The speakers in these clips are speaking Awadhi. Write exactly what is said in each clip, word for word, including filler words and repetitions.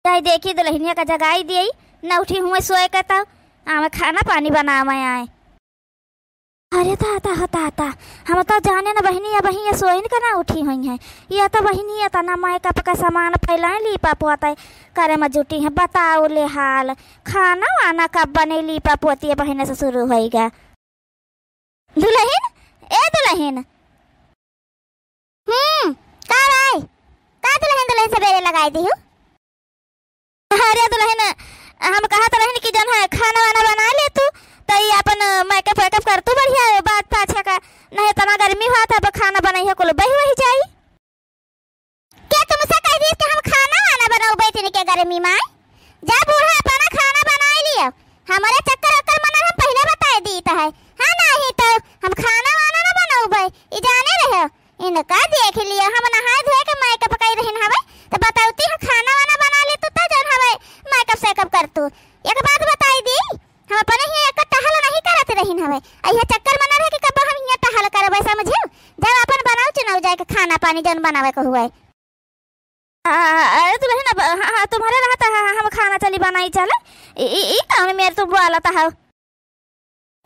चाहे देखी दुलहिनिया का जगाई दियई, न उठी हुए सोए के तउ, आवे खाना पानी बनावे आए। अरे दादा हो दादा, हम तउ जाने न बहिनी, अबहीं ये सोइन के न उठी हुई हैं। ये तउ बहिनी एतना makeup का सामान फैलाए, लीपा पोते करे में जुटी हैं। बताओ ले हाल, खाना वाना कब बने, लीपा पोती बहिने से शुरू होइगा। दुलहिन, ए दुलहिन। हम्म, का भाई? का दुलहिन, दुलहिन सबेरे लगाई दिहु? अरे दुलहिन, हम कहत रहिन कि जउन है खाना वाना बनाइ ले तू, त ई आपन makeup वेकअप कर तू बढ़िया, बात पाछा का, नहीं एतना गर्मी होत है, अब खाना बनइहे कुल बहि वहि जाई। के तुमसे कहि दिहिस कि हम खाना वाना बनउबे इतनी के गर्मी माय? जा बूढ़ा अपना खाना बनाइ लियो। हमरे चक्कर ओक्कर मनर हम पहिले बताइ दीत है। हाँ, नाहीं तउ हम खाना वाना न बनउबे, ई जाने रह्यो। इनका देखि लियो, हम नहाइ धोइ के makeup कइ रहिन हवइ, त बतउती हम खाना वाना बनाइ लेतू, त जउन हवइ makeup सेकअप करतू। एक बात बताइ दी, हम अपने हियाँ एक टहल नहीं करत रहिन हवे। आ इहे चक्कर मनर है कि कब हम हियाँ टहल करबे, समझिउ? जब अपन बनाउ चुनाउ जाइके खाना पानी जउन बनावे के हुए। आ, आ, अरे दुलहिन, अब, हाँ, हाँ, तुम्हरे रहत है, हम खाना चली बनाई चले। ई, ई, ई कउन मेर तुम बोलत हउ?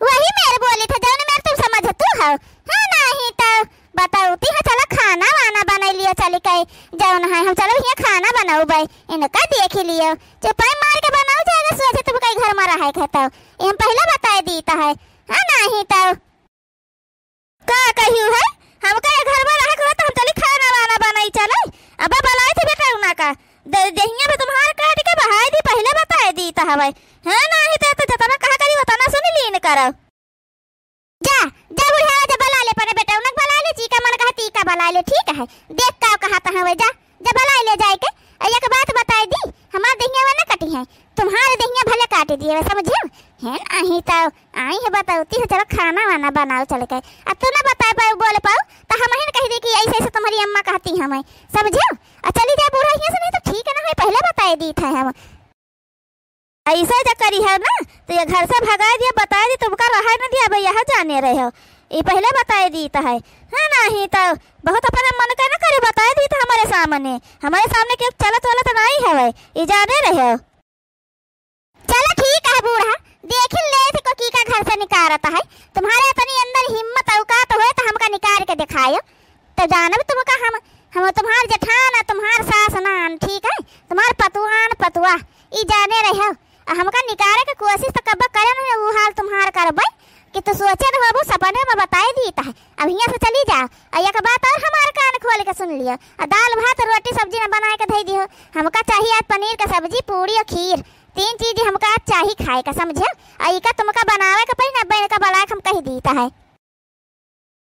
वही मेर बोली था, जउन मेर तुम समझतू हउ। हाँ, नाहीं तउ बतउती है, चला खाना वाना बनाइ लियो चली के, जउन है हम चलो हियाँ खाना बनउबे, इनका देखि लियो। चुपाई मार के बनाउ जाइगा, सोचे तुम कई घर मा रहइ के तउ। ई हम पहिले बताइ दीत है। हाँ, नाहीं तउ। का कहिउ है? हमका ये घर मा रहइ के होत, हम चली खाना वाना बनाइ चले। अब बलाइत है बेटउना का। दे-, देहिया में तुम्हार काटि के बहाइ दी, पहिले बताइ दीत हवइ। हाँ, नाहीं तउ, तउ जतना कहा करी, ओतना सुनि लीन करो। जा, जा बुढ़िया, जा बलाइ ले अपने बेटउना के बलाइ ले, जीका मन कहा तीका बलाइ ले, ठीक है? देख का कहत हवइ, जा, जा बलाइ ले जाइके। अउ एक बात बताइ दी, हमार देहिया वा न कटिहैं, तुम्हार देहिया भले काटि दिए, समझिउ? हैं, नाहीं तउ आई है बतउती है, चलो खाना वाना बनाउ चलिके। अब तू न बताइ पाउ, बोल पाउ, तउ हमहिं कहि दी कि अइसे अइसे तुम्हरी अम्मा कहती हमें, समझिउ? अउ चली जा बूढ़ा हियाँ से, नाहीं तउ ठीक न होइ, पहिले बताइ दीत है हम। अइसे जा करिहउ न, तउ ये घर से भगाइ दिया, बताइ दी, तुमका रहइ न दिया, अब यह जाने रह्यो। ई पहिले बताइ दीत है। हाँ, नाहीं तउ बहुत अपने मन का न करे, बताइ दीत है हमरे सामने। हमरे सामने केउ चलत वलत नाहीं हवइ, ई जाने रह्यो। चलो ठीक है बूढ़ा, देखि लेइत है को की का घर से निकारत है। तुम्हारे इतनी अंदर हिम्मत औकात होए तउ हमका निकार के देखायो। तउ जानब तुमका हम, हम तुम्हार जेठान अ तुम्हार सास नान, ठीक है? तुम्हार पतुआन पतुआ, ई जाने रह्यो। अ हमका निकारे के कोसिस तउ कब्बो करे नहीं, ऊ हाल तुम्हार करबइ कि तू सोचे न होबू, सपने मा बताइ दीत है। अब हियाँ से चली जाओ। अ एक बात अउर हमार कान खोलि के सुन लियो, अ दाल भात रोटी सब्जी न बनाइके धइ दिहो। हमका चाही आज पनीर क सब्जी, पूड़ी अउर खीर, तीन चीज हमका आज चाही खाइके, समझिउ? अ इका तुमका बनावइ के पड़ी न, अब्बे इनका बलाइके हम कहि दीत है।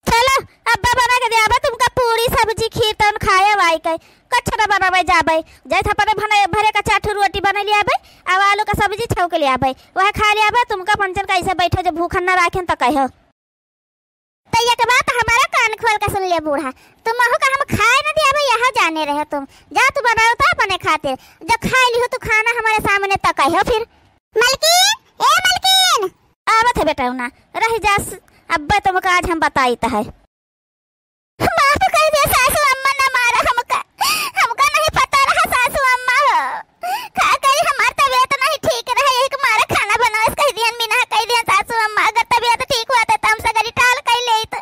चलो, अब्बा बनाइके दियाबइ तुमका पूड़ी, सब्जी, खीर, तउन खाए वाइके। कछ न बनावइ जाबइ, जाइत अपने भने, भरे का चार ठो रोटी बनाइ लियाबइ, अउ आलू क सब्जी छौंक लियाबइ, वह खाइ लियाबइ। तुमका पंचन कइसे बइठो, जब भूखन न राखेन तउ कहो। तउ एक बात हमार कान खोलि के सुन ले बूढ़ा, तुमहू का हम खाए न दियाबइ, यह जाने रह्यो तुम। जा तू बनाउ तउ अपने खातिर, जब खाइ लिहो तू खाना हमरे सामने तउ कहो फिर। मलकिन, ए मलकिन! आवत है बेटउना, रहि जास, अब्बे तुमका आज हम बताइत है। माफ कइ दे सासू अम्मा, न मारा हमका, हमका नहीं पता रहा सासू अम्मा हो। का करी, हमार तबियत नहीं ठीक रहे, यही के मारे खाना बनावस कहि दिहन, मिनहा कहि दिहन सासू अम्मा। अगर तबियत ठीक होत तउ हमसे गरी टाल कइ लेइत,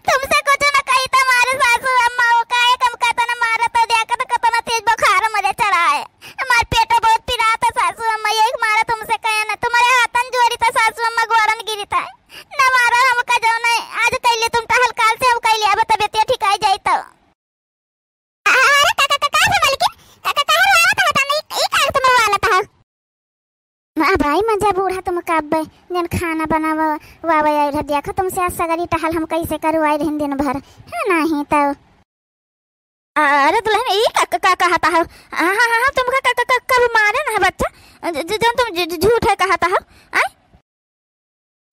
तुमसे कुछ न कहित हमार सासू अम्मा हो। काहे के हमका एतना मारत हो, देखत केतना तेज बुखार मरे चढ़ा है। हमार पेटो बहुत पिरात है सासू अम्मा, यही के मारे तुमसे कहे न, तुम्हरे हाथन जोड़ित है सासू अम्मा, गोड़न गिरित है। न मारा हमका, जउन है आज कइले तुम टहल, काल से हम कइ लियाबे, तबियतिया ठिकाइ जाई तउ। अरे का, का, का, का भे मलकिन? का, का, काहे रोवत हो? तनी ई का तुम रोवत हो? हाँ भाई, मजा बूढ़ा तुमका अब्बे, जउन खाना बनावा, वावा आइल है, देखो तुमसे आज सगरी टहल हम कइसे करवाइ रहिन दिन भर, है नाहीं तउ। अरे दुलहिन, ई का, का, का कहत हो? हाँ, हाँ, हाँ, हाँ, तुमका का, का, का, कब मारे न है बच्चा? ज-, ज-, जउन तुम झ-, झ-, झूठ है कहत हो, आय?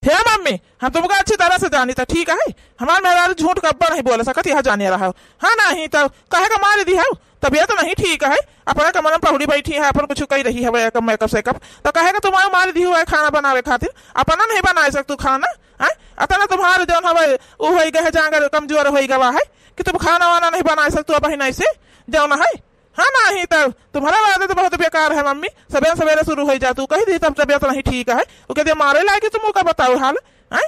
हे मम्मी, हम तुमका अच्छी तरह से जानित है, ठीक है? हमार मेहरारू झूठ कब्बो नहीं बोल सकत, यह जाने रहो। हाँ, नाहीं तउ काहे का मार दिहउ? तबियत नहीं ठीक है, अपना कमरा में पहुड़ी बैठी है, अपन कुछ कइ रही है, makeup, makeup सेकअप, तउ काहे का तुम्हारा मार दिहउ है खाना बनावे खातिर? अपना नहीं बनाइ सकतू खाना, हैं? अतना तुम्हार जउन हवइ, उ होइ गए है, जांगर कमजोर होइ गवा है कि तुम खाना वाना नहीं बनाइ सकतू, अब ही नहीं से जउन है। हाँ, नाहीं तउ तुम्हारा आदत बहुत बेकार है मम्मी, सबेरे सबेरे शुरू होइ जा तू, कहि दी तब तबियत नहीं ठीक है, उ कहि दिया मारे लागी तुम ओका बताओ हाल, हैं?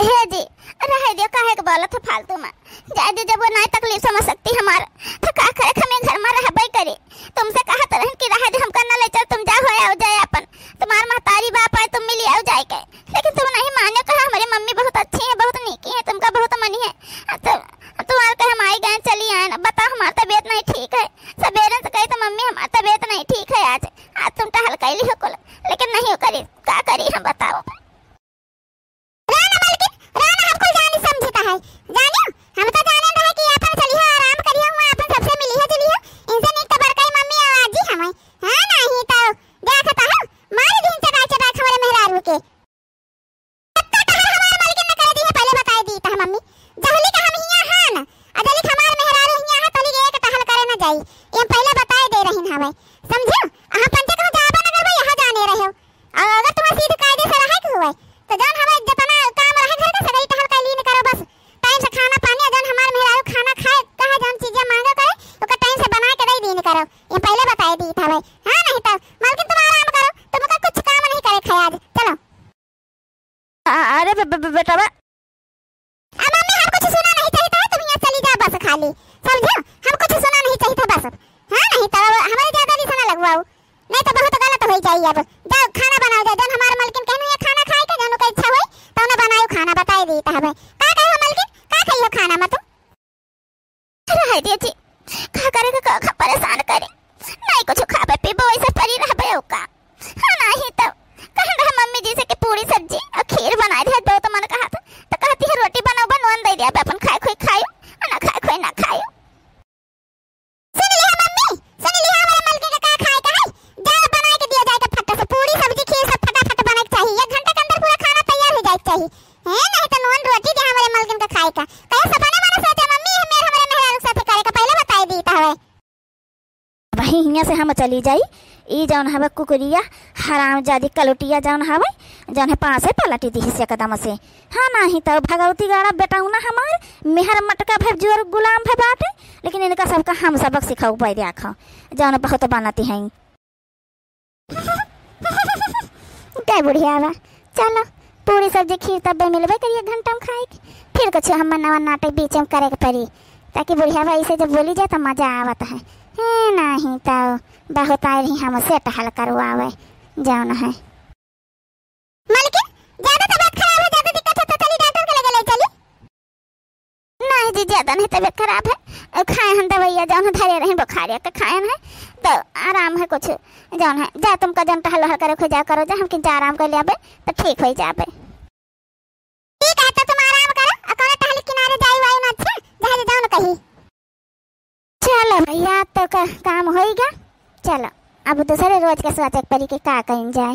हे जी, रहे दियो, काहे के बोलत है फालतू में? जाए दे, जब वो नाहीं तकलीफ समझ सकती हमार, तो का करे, हम ये घर में रहबे करी। तुमसे कहत रहन कि रहे दे, हमका न ले चल, तुम जाओ, हो आओ जाए अपन, तुम्हार महतारी बाप आए, तुम मिली आओ जाए के, लेकिन तुम नहीं मानो, कहा हमारी मम्मी बहुत अच्छी है, बहुत नीकी है, तुमका बहुत मनी है। अब तो, अब तुम्हारे के हम आई गए, चली आए ना, बताओ, हमार तबियत नहीं ठीक है, सबेरे से कही तो मम्मी हमार तबियत नहीं ठीक है आज, आज तुम टहल कैली हो कुल, लेकिन नहीं हो करी, का करी हम बताओ। रो ना मलकिन, रो ना, हम कुल जानी समझता है। जानियो, हम तो जाने रहे कि आपन चली हो, आराम करियो, हुआ आपन सबसे मिली हो, जुली हो। इनसे नीक तो बड़काई मम्मी और आजी हमें। हाँ, नहीं तो, देखता हो, मार दीन चटाई चटाई हमारे मेहरारू के। अब तो टहल हमार मलकिन न करे दी है, पहले बताई दी था मम्मी। जहली का हम हियाँ हाँ ना, अजली हमार मेहरारू हियाँ है, तोली एक टहल करे न जाई। ये हम पहले बताई दे रही हमें। समझियो? हम पंचे कहूँ जाबा न करबो, यहाँ जाने रहो। और अगर तुम्हें सीध कायदे से रहे के हुए, तो जौन हमें जितना काम रहे घर का, सगरी टहल कर लीन करो बस। टाइम से खाना पानी, और जौन हमार मेहरारू खाना खाए, कहे जौन चीजें मांगे करे, ओकर टाइम से बना के दे दीन करो। ये पहले बताए दी था भाई। हाँ, नहीं तो, मालकिन तुम आराम करो, तुमका कुछ काम नहीं करे खाए आज। चलो। अ-, अरे बे-, बे-, बे-, बेटवा। आ, मम्मी, हम कुछ सुना नहीं चाहिए था, तुम यहाँ चली जाओ बस खाली, समझो? हम कुछ सुना नहीं चाहिए था बस। हाँ, नहीं तो हमारे ज्यादा नहीं सुना लगवाओ, नहीं तो बहुत गलत हो जाई। अब जाओ, खाना बनाओ, जाओ, जौन हमार मलकिन कहनु ये खाना खाए के, जौन ओकर इच्छा होई, तौने बनाओ खाना, बताए दी था भाई। का कहो मलकिन, का खाई हो खाना में तू? रहे दे जी, का करे के, का, का परेशान करे? नहीं कुछ खाबे पीबे, वैसे परी रहबे ओका। हाँ, नहीं तो कहन रहे मम्मी जी से कि पूरी सब्जी और खीर बनाए दे, दो तो मन कहा था, तो कहती है रोटी बनाओ, बा नून दे दिया, बा अपन खाए खोई खायो, और ना खाए खोई ना खायो। सुन लिया मम्मी, सुन लिया हमारे मलकिन का का खाए का है, जाओ बनाए के दिया जाए के फट से, पूरी सब्जी खीर सब फटाफट बने के चाहिए, एक घंटा के अंदर पूरा खाना तैयार हो जाए के चाहिए। हैं, नहीं तो नून रोटी दे हमारे मलकिन का खाए का। कहे सपने में न सोचे मम्मी, ये मेर हमारे मेहरारू के साथे करे का, पहले बताई दी था हवे। वही हियाँ से हम चली जाई, ई जौन हवे कुकुरिया हरामजादी कलुटिया जौन हवे, जौन है पाँव से पलटी दिहिस एकदम से। हाँ, नाही तो भगवती गाड़ा बेटौना हमार मेहर मटका भर जोर गुलाम भर बाटे, लेकिन इनका सबका हम सबक सिखाऊ पाई देखो, जौन बहुत बनती हैं। गए बुढ़िया बा, चलो पूरी सब्जी खीर तब मिलबे करिए एक घंटा में खाए के, फिर कुछ हम नवा नाटक बीच में करे के पड़ी, ताकि बुढ़िया बा ऐसे जब बोली जाए तो मजा आवत है। हे, नहीं तो बहुत आए रही हमसे टहल करवावे जौन है। मलकिन, ज्यादा तबीयत खराब है, ज्यादा दिक्कत है तो चली डॉक्टर के लगे ले चली। नहीं जी, ज्यादा नहीं तबीयत खराब है। अ, खाए हन दवाइया जौन धरे रही बुखारिया के खाए हन है, तो आराम है कुछ जौन है। जा तुमका जौन टहल वहल करे खोजा करो जा, हम किंचा आराम कर लेबे तो ठीक हो जाबे। ठीक है, तो तुम आराम करो, और कौनो टहल किनारे जाई वाई मत, अच्छा? जहाँ ले जाओ न कहीं। चलो भैया, तो का काम होइगा। चलो, अब दूसरे रोज के सोचे के पड़ी कि का कइल जाए।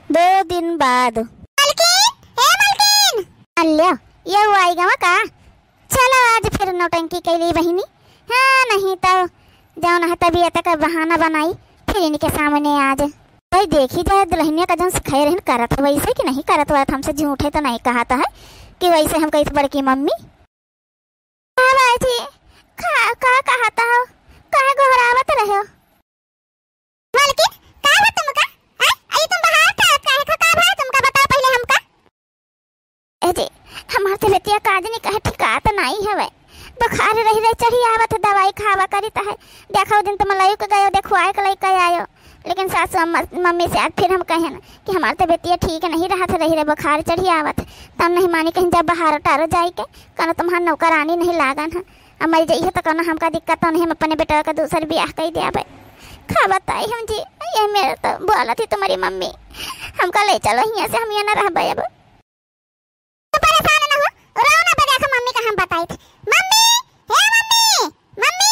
दो दिन बाद। मलकिन, ए मलकिन! अल्यो, ये वो आई गवा का? चलो, आज फिर नौटंकी कैली बहिनी। हाँ, नहीं तो जौन है तबीयत का बहाना बनाई, फिर इनके सामने आज। भाई, देखी जाए, दुल्हनिया का जौन सिखाए रहन करत है, वैसे कि नहीं करत हुआ, हमसे झूठे तो नहीं कहत है कि वैसे हम कही बड़की मम्मी। हाँ बाजी, का, का कहत हो? काहे घबरावत रहे हो? मलकिन, का है तुमका? आय, आई तुम बाहर का, काहे का, का भा तुमका? बताओ पहले हमका। ए जी, हमार तबियतिया का जनी काहे ठिकात नाई हवे। बुखार रही रही चढ़ी आवत है, दवाई खावा करी त है। देखो दिन तो मलायु के गयो, देखवाए के लइका आयो। लेकिन सासु अम्मा, मम्मी से आज फिर हम कहेन कि हमार तबियतिया ठीक नहीं रहत रही रे, बुखार चढ़ी आवत। तब नहीं मानी कहीं जब बाहर टारो जाए के, कनो तुम्हार नौकरानी नहीं लागन है। अब मर जइहे तो कौनो हमका दिक्कत तो नहीं, हम अपने बेटवा का दूसर बियाह कई देबे। का बताई हम जी, ये मेरे तो बोलत ही तुम्हारी मम्मी, हमका ले चलो हियाँ से, हम यहाँ ना रहबे अब। तो परेशान ना हो, रो ना, बजा के मम्मी का हम बताई थे। मम्मी, हे मम्मी, मम्मी।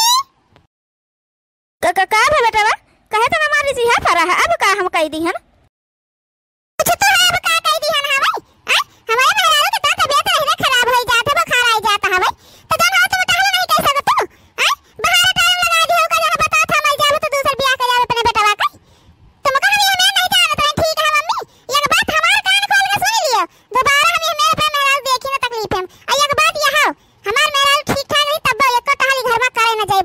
का, का, का भा बेटवा? कहे तो ना मारी जी है फरा है, अब का हम कई दी हन? कुछ तो है, अब का कई दी हन, हाँ भाई? आय, हमारे मेहरारू के तो तबियत रही रे खराब होई जात है, बुखार आई जात है भाई। तो जौन है तुम टहल नहीं कह सकत तू? आय, बाहर टाइम लगा दियो, का जौन बता था, मर जाबो तो दूसर बियाह कर लेबे अपने बेटवा का। तुमका हम ये मेर नहीं जानत रहे, ठीक है मम्मी? एक बात हमार कान खोल के सुन लियो, दोबारा हम ये मेर पे मेहरारू देखी ना तकलीफ है। आ एक बात ये है, हमार मेहरारू ठीक ठाक रही तब एको टहली घर में करे ना जाए,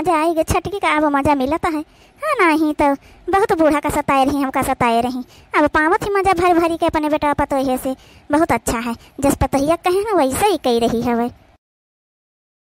मजा आइगे, छटकी का अब मजा मिलत है। हाँ, नाहीं तो बहुत बूढ़ा का सताए रही, हमका सताए रही। अब पावत ही मजा भर भरी के अपने बेटा पतोहे से। बहुत अच्छा है, जस पतोहिया कहे ना वैसे ही कही रही हवे।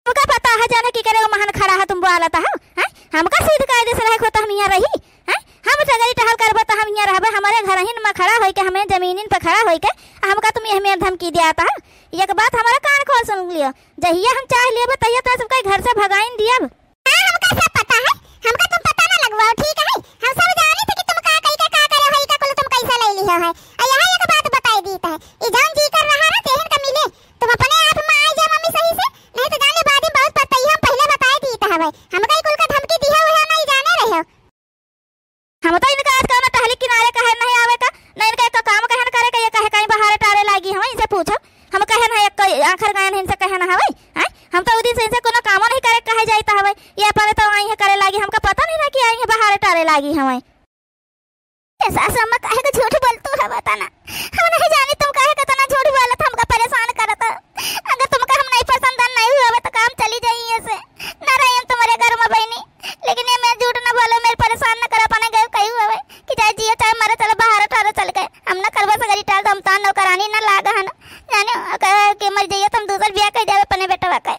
तुमका पता है जाने की करे वो महान खड़ा है, तुम बोलत हो, हैं? हमका सीध कायदे से रहे को तो हम यहाँ रही, हैं? हम सगरी टहल करबो तो हम यहाँ रहबे, हमारे घर ही में खड़ा होई के, हमें जमीनिन पर खड़ा होई के, हमका तुम यह में धमकी दिया था। एक बात हमारा कान खोल सुन लियो, जहिया हम चाह लेबे तहिया तोरा सबका घर से भगाइन दियब। हाँ, हमका सब पता है, हमका तुम पता ना लगवाओ, ठीक है? हम सब जानी थे कि तुम का कही का, का करे हो, ई का कुल तुम कैसे ले लिहो है। और यहाँ एक बात बताई दी है, ई जौन जी कर रहा ना तेहन का मिले, तुम अपने आप में आ जाओ मम्मी सही से, नहीं तो जाने बाद में बहुत पछताई, हम पहले बताई दी हवे। हमका ई कुल का धमकी दिया हुआ ना, ई जाने रहे हो। हम तो इनका आज कौनो टहली किनारे कहे नहीं आवे का, न इनका एक काम कहन करे का, ये कहे कहीं बाहर टारे लागी हवे, इनसे पूछो। हम कहे ना एक आखिर गए इनसे कहे ना हवे, हैं? हम तो उ दिन से इनसे कोनो कामो नहीं करे कहे जाइत हवे। ये अपने तो आई है करे लागी, हमका पता नहीं रहा कि आई है बाहर टारे लागी हवे। ए सासु अम्मा, काहे का झूठ बोलतू हवा तना? हम नहीं जानी तुम काहे का तना झूठ बोलत, हमका परेशान करत। अगर तुमका हम नहीं पसंद नहीं हुआ तो काम चली जाई ऐसे। ना रही हम तुम्हारे घर में बहनी, लेकिन ये मैं झूठ ना बोलो, मेरे परेशान ना करो, अपने घर कही हुआ है कि चाहे जियो चाहे मरो, चलो बाहर अठारह चल गए, हम ना करबो सगरी टाल, तो हम तो नौकरानी ना लाग हन, जाने कहे कि मर जाइए तो हम दूसर ब्याह कर देवे अपने बेटवा के।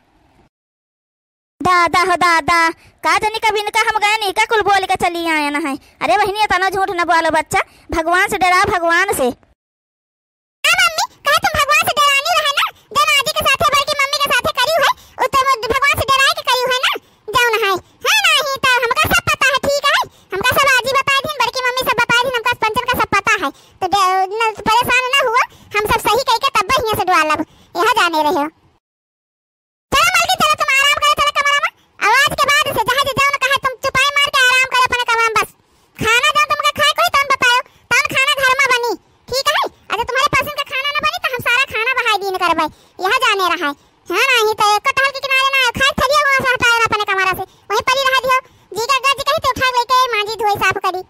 दादा हो दादा, का जानी कब इनका हम गए नहीं का कुल बोल के चली आए ना है। अरे बहनी, इतना झूठ ना बोलो बच्चा, भगवान से डराओ, भगवान से। हाँ मम्मी, कहे तुम भगवान से डरानी रहे ना, जौन आजी के साथे बड़की मम्मी के साथे करी है, उ तो भगवान से डराए के करी है ना, जौन है। हाँ नहीं तो हमका सब पता है, ठीक है, हमका सब आजी बताए दिन, बड़की मम्मी सब बताए दिन, हमका पंचन का सब पता है, तो डे-, न, परेशान ना हुआ, हम सब सही कह के तब हियाँ से डुआलब, यह जाने रहे हो। चलो मलकिन, चलो तुम आराम करो, चलो कमरा में। अब आज के बाद से जहाँ जे जौन कहे तुम चुपाई मार के आराम करो अपने कमरा में बस। खाना जौन तुमके खाए कोई तौन बताओ, तौन खाना घर में बनी, ठीक है? अगर तुम्हारे पसंद का खाना ना बनी तो हम सारा खाना बहाई दीन करबे, यह जाने रहा है। हाँ नहीं तो एक टहल के किनारे ना खाए, चलिए वहाँ से हटाए अपने कमरा से, वहीं परी रह दियो। जी का गज कही तो उठा लेके मांजी धोई साफ करी।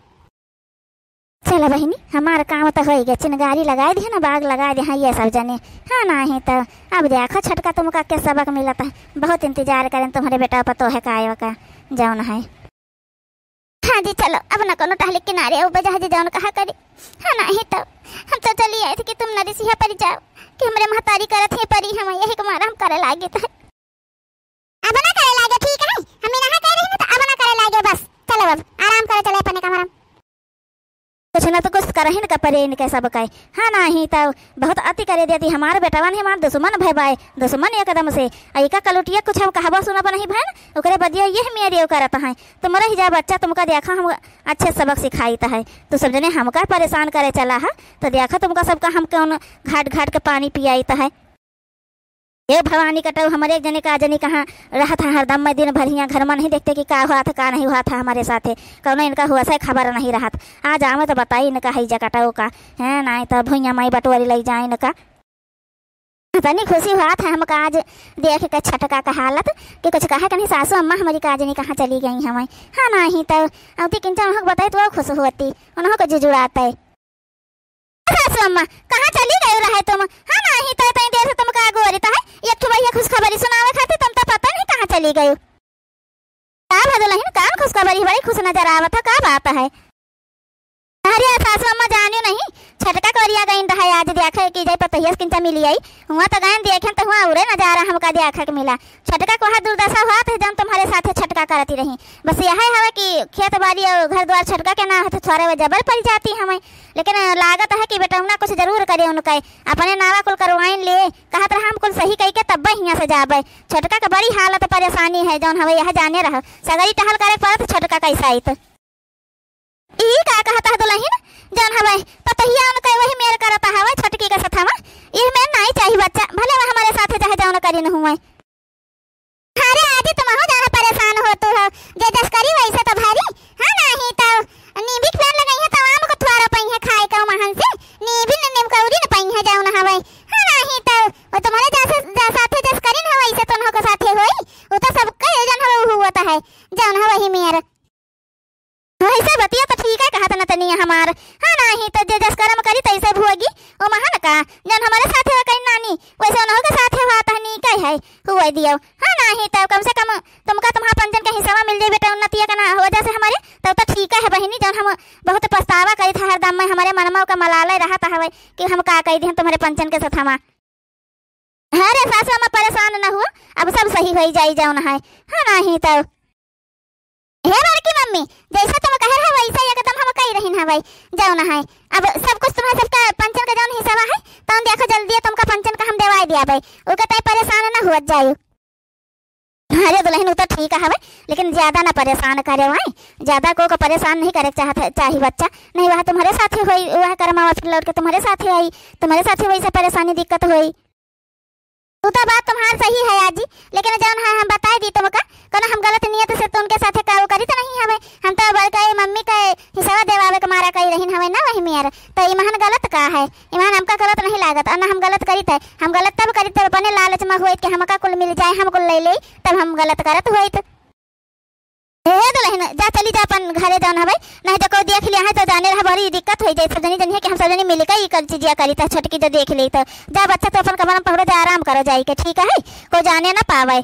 चलो बहिनी, हमार काम तो होई गया, चिनगारी लगाए दिहे ना, बाग लगाए दिहे ये सब जने। हाँ, नाही तो अब देखो छोटका तुमका के सबक मिलत है, बहुत इंतजार करें तुम्हारे बेटा पतोह का आए का जौन है। हाँ जी, चलो अब ना कोनो टहले किनारे, अब बजा जी जौन कहा करी। हाँ, नाही तो हम तो चली आए थे कि तुम नरिसिया परी जाओ, कि हमरे महतारी करत ही परी, हम यही के मारा हम करे लागे थे। अब ना करे लागे, ठीक है? हम इनहा कह रही ना, तो अब ना करे लागे, बस। चलो अब, आराम करो, चले अपने कमरा में। कुछ ना तो कुछ करहिन का परे इनके सब का। हाँ, नाही तो बहुत अति करे देती, हमार बेटवा नहीं, हमार दुश्मन भय बाय, दुश्मन एकदम से। अइका कलुटिया कुछ हम कहबो सुनब नहीं भैन, ओकरे बदिया यह मेरे करत हैं। तुम रह जा बच्चा, तुमका देखा हम अच्छे सबक सिखाइत है। तू सब जने हमका परेशान करे चला है, तो देखा तुमका सबका हम कौन घाट घाट के पानी पियाइत है। हे भवानी कटऊ, हमरे एक जने का जनी कहाँ रहत है हरदम में, दिन भर हियाँ घर में नहीं देखते कि का हुआ था, का नहीं हुआ था हमारे साथे। कौनो इनका हुआ से खबर नहीं रहत। आज आवे तो बताई इनका है जे कटऊ का, हैं, नाई तो भुइयाँ माई बटोरी लग जाए इनका। तनी खुशी हुआ था हमका आज देख के छटका का हालत कि कुछ कहे के नहीं, सासू अम्मा हमारी का जनी कहाँ चली गई हमें। हाँ, नाही तो अवती किंचन उनको बताई तो वो खुश होती, उन्हों को जुजुड़ाते। सासू अम्मा, कहाँ चली गई रहे तुम? हाँ, नाही तो इतनी देर से तुमका गोरित है, एक ठो बढ़िया खुशखबरी सुनावे खातिर, तुम तो पता नहीं कहाँ चली गई। का भा दुलहिन, कौन खुशखबरी? बड़ी खुश नजर आवत है, का बात है? अरे सासू अम्मा जानियो नहीं, छटका करिया गई रहे आज देखे कि जाई पतोहिया से किंचा मिली आई, हुआ तो गए देखे तो हुआ उरे नजारा हमका देखे के मिला। छटका को है दुर्दशा हुआ था जौन तुम्हारे साथे छटका करती रही। बस यह हवे कि खेत बाड़ी और घर द्वार छटका के ना है तो थोड़े वो जबर पड़ जाती हमें। लेकिन लागत है कि बेटौना कुछ जरूर करे उनका, अपने नावा कुल करवाइन ले, कहत रहा हम कुल सही कह के तब्बे हियाँ से जाबे। छटका के बड़ी हालत परेशानी है जौन हवे यह जाने रह, सगरी टहल करे पड़त छटका कैसा आइत। ई का कहत है दुलहिन? जौन हवे पतोहिया उनके वही मेर करत हवे छोटकी के सथवा। ई मेर नाई चाही बच्चा, भले वह हमारे साथे चाहे जौन करी न हुए। अरे आजी, तुमहू जाने परेशान होतू हो, जे जस करी वैसे तो भरी। हाँ, नाही तो नींबी पेड़ लगई है तो आम को थोड़ा पई है खाए का महन से, नींबी न नीम कौड़ी न पई है जौन हवे। हाँ, नाही तो वो तुम्हारे जैसे, जैसा थे जस करी न वैसे तुमहू के साथे होई, वो तो सबके जौन हवे हुआ तो है, जौन हवे ही मेर। वैसे बतिया तो ठीक है कहत नतनिया हमार। हाँ, नाही तो जे जस करम करी तैसे भोगी। ओ महन का, जौन हमारे साथे कहीं नानी, वैसे उन्हों के साथे हुआ तहनी कही है। हुए दियो। हाँ, नाही तउ कम से कम तुमका तुम्हार पंचन के हिस्सा मिल जाई बेटा, उन्नतिया का ना हो जैसे हमरे, तब तो ठीक है बहिनी, जौन हम बहुत पछतावा करित है हरदम में, हमरे मनमौ का मलाले रहत हवे कि हम का कहि दिहन तुम्हरे पंचन के साथ हमा। अरे सासु अम्मा परेशान न हुआ, अब सब सही होई जाई जौन है, हाँ नाही तउ। हे बड़की मम्मी, जैसे तुम कहे रहे वैसे एकदम हम कही रहिन हवे, जौन है अब सब कुछ तुम्हारे सबका पंचन का जौन हिस्सा है, तौन देखो जल्दी तुमका पंचन का हम देवाई दियाबे, ओके तय परेशान न हुआ जाई। अरे दुलहिन, उ तो ठीक हवे, लेकिन ज्यादा ना परेशान करे वाई, ज्यादा को, को परेशान नहीं करे चाहत है, चाही बच्चा, नहीं वह तुम्हरे साथे होई, वह करमावा फिर लौट के तुम्हरे साथे आई, तुम्हरे साथे वैसे परेशानी दिक्कत होई। उ तो बात तुम्हार सही है आजी, लेकिन जौन है हम बताई दी तुमका, कोनो हम गलत नियत से तो उनके साथे का करित नहीं हवे, हम तो बड़का मम्मी का हिस्सा देवावे के मारा कही रहिन हवे ना वही मेर, तो इमहन गलत का है? इमहन हमका गलत नहीं लागत, और ना हम गलत करित है। हम गलत तब करित है, अपने लालच में होइत कि हमका कुल मिल जाए, हम कुल ले ले, तब हम गलत करत होइत। हे दुलहिन, जा चली जा अपन घरे जौन हवे, नहीं तो कोई देख लिया है तो जाने रहा बड़ी दिक्कत होई जाए, सब जनी जनिए कि हम सब जनी मिलके ई कर चीजिया करित है, छोटकी जो देख ली तो। जा बच्चा तो अपन कमरा में पहुँच जा, आराम करो जाई के, ठीक है, कोई जाने ना पावे।